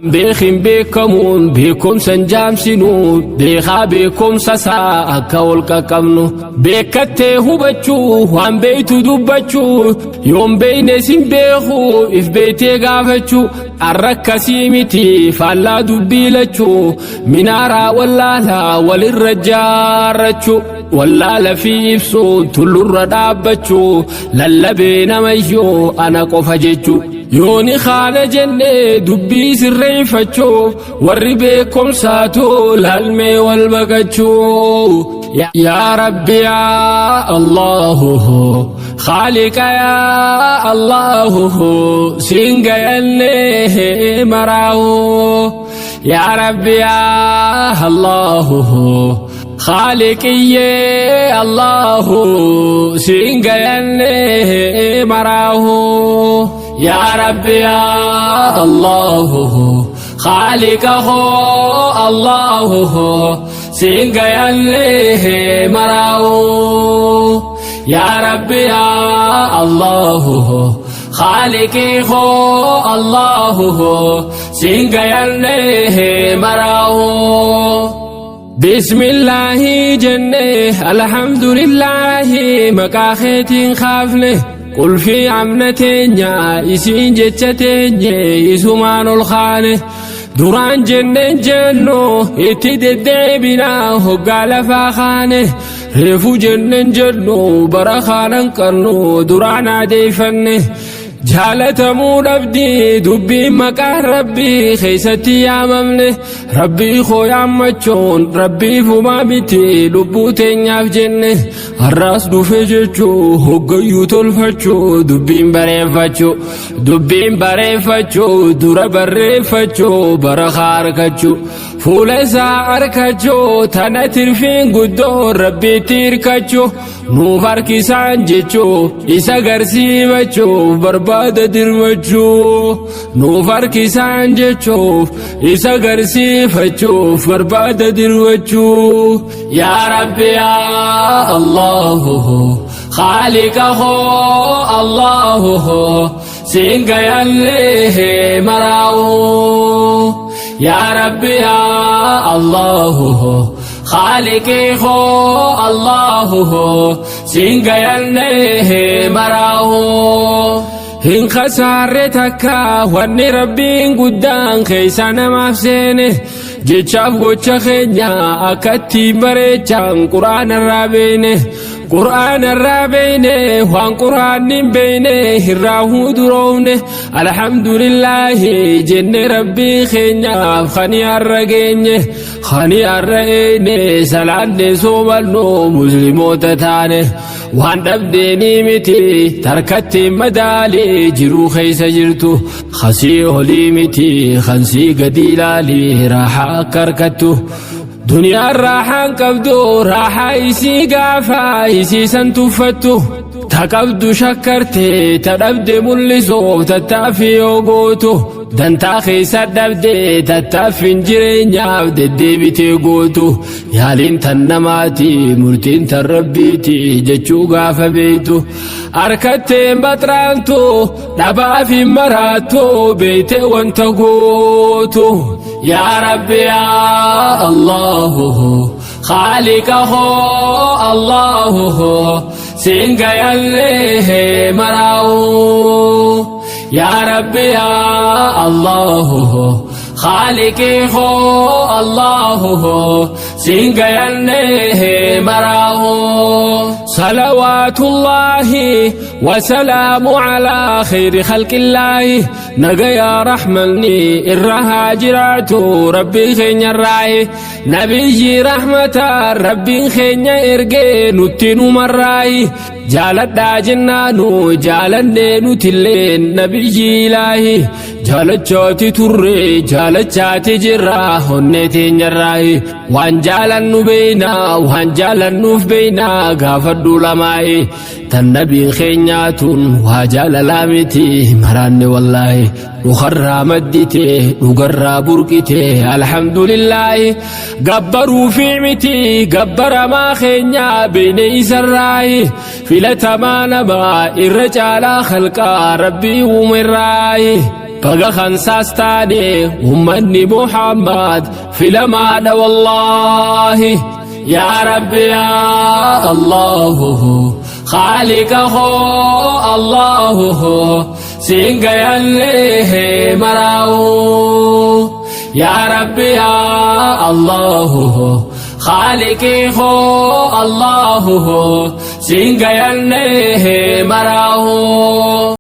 Beekin beekamuun beekumsan jaamsinu beekaa beekumsa isaa akka ol qaqqabnu beekattee hubachuu waan beeytu dubbachuu yoon beeyne sin beeku if beeytee gaafachuu arrakkasii miti faallaa dubbii lachuu minaaraa wallaalaa walirra jaarrachuu wallaala fi ibsuun tullurra dhaabbachuu lallabee namayyoo ana qofa jechuu. Yooni haala jennee dubbii sirreeffachuu warri beekumsaatu laalmee wal baqachuu. Yaa Rabbi yaa Allahu Khaaliqa yaa Allahu siin gayannee maraahu. Yaa Rabbi yaa Allahu Khaaliqiyyee Allahu siin gayannee maraahu. يا ربي يا الله خالقه الله سينغياليه مراو يا ربي يا الله خالقه الله سينغياليه مراو بسم الله جنة الحمد لله مكاختين خافنه Qulfii amna teenya isiin jecha teenye isumaan ol kaane duraan jenneen jennu itti deddeebinaa hoggaa lafaa kaane reefu jenneen jennu bara kaanan qabnu duraan adeeffanne jaalatamuu dhabdii dubbiin maqaan rabbii keessatti yaamamne rabbii koo yaammachuun rabbii fumaa miti lubbuu teenyaaf jenne har'aas dhufe jechuu hoggayyuu tolfachuu dubbiin bareeffachuu dubbiin bareeffachuu dura barreeffachuu bara harkachuu fuula isaa arkachuu tana tirfiin guddoo rabbiitti hirkachuu nuuf harkisaan jechuu isa garsiifachuuf barbaada dirmachuu nuuf harkisaan jechuuf isa garsiifachuuf barbaada dirmachuu yaa rabbi yaa allahu khaaliqahu allahu siin gayallee maraa'u yaa rabbi yaa allahu خالقي خو الله سينغيالنه مراو hin khasaarre takka wanni rabbiin guddaan keessa namaaf seene jechaaf gocha keenya akkatti bareechaan quraana irraa beeyne quraana irraa beeyne waan quraanni hin beeyne irraa huduroofne alhamdulillaahi jenne rabbii keenyaaf kani har'a geenye kani har'a eeyne salaanne soomannu musliimoota taane waan dhabdeenii miti tarkatti madaalee jiruu keessa jirtu kasii olii miti kansii gadi ilaalii raaxaa akka harkattu duniyaan raaxaan qabdu raaxaa isii gaafa isii san tuffattu ta qabdu shakkarte ta dhabde mul'isuuf tattaaffii yoo gootu dantaa keessa dhabde tattaaffiin jireenyaaf deddeebitee gootu yaaliin tan namaati murtiin tan rabbiiti jechuu gaafa beeytu harkatteen baxraantu dhabaaf hin maraattu beeyte wanta gootu yaa rabbi yaa allahu khaaliqahu allahu siin gayallee maraa'u yaa rabbi yaa allahu خالقي هو الله سينغيالنه مراو صلوات الله وسلام على خير خلق الله نجا رحمني الرهاجرات ربي خين الراي نبي رحمة ربي خين إرجي نتنو مراي jaaladhaa jennaanu jaalannee nutilleen nabiyyi ilaahi jaalachaati turre jaalachaati jirra honnee teenyarraahi waan jaalannu beeynaa waan jaalannuuf beeynaa gaafadhu lamaa'i tan nabiin keenyaatun waa jaalalaa miti maraanne wallaahi dhukarraa maddite dhugarraa burqite alhamdulillaahi gabbaruu fi miti gabbaramaa keenyaa beeyne isarraahi filatamaa namaa irra caalaa khalqaa rabbii uumerraahi. Baga kansaas taane ummanni Muhammad filamaadha wallaahi. Yaa Rabbi yaa Allahu Khaaliqa koo Allahu siin gayallee maraa'u. Yaa Rabbi yaa Allahu Khaaliqii koo Allahu siin gayallee maraa'u.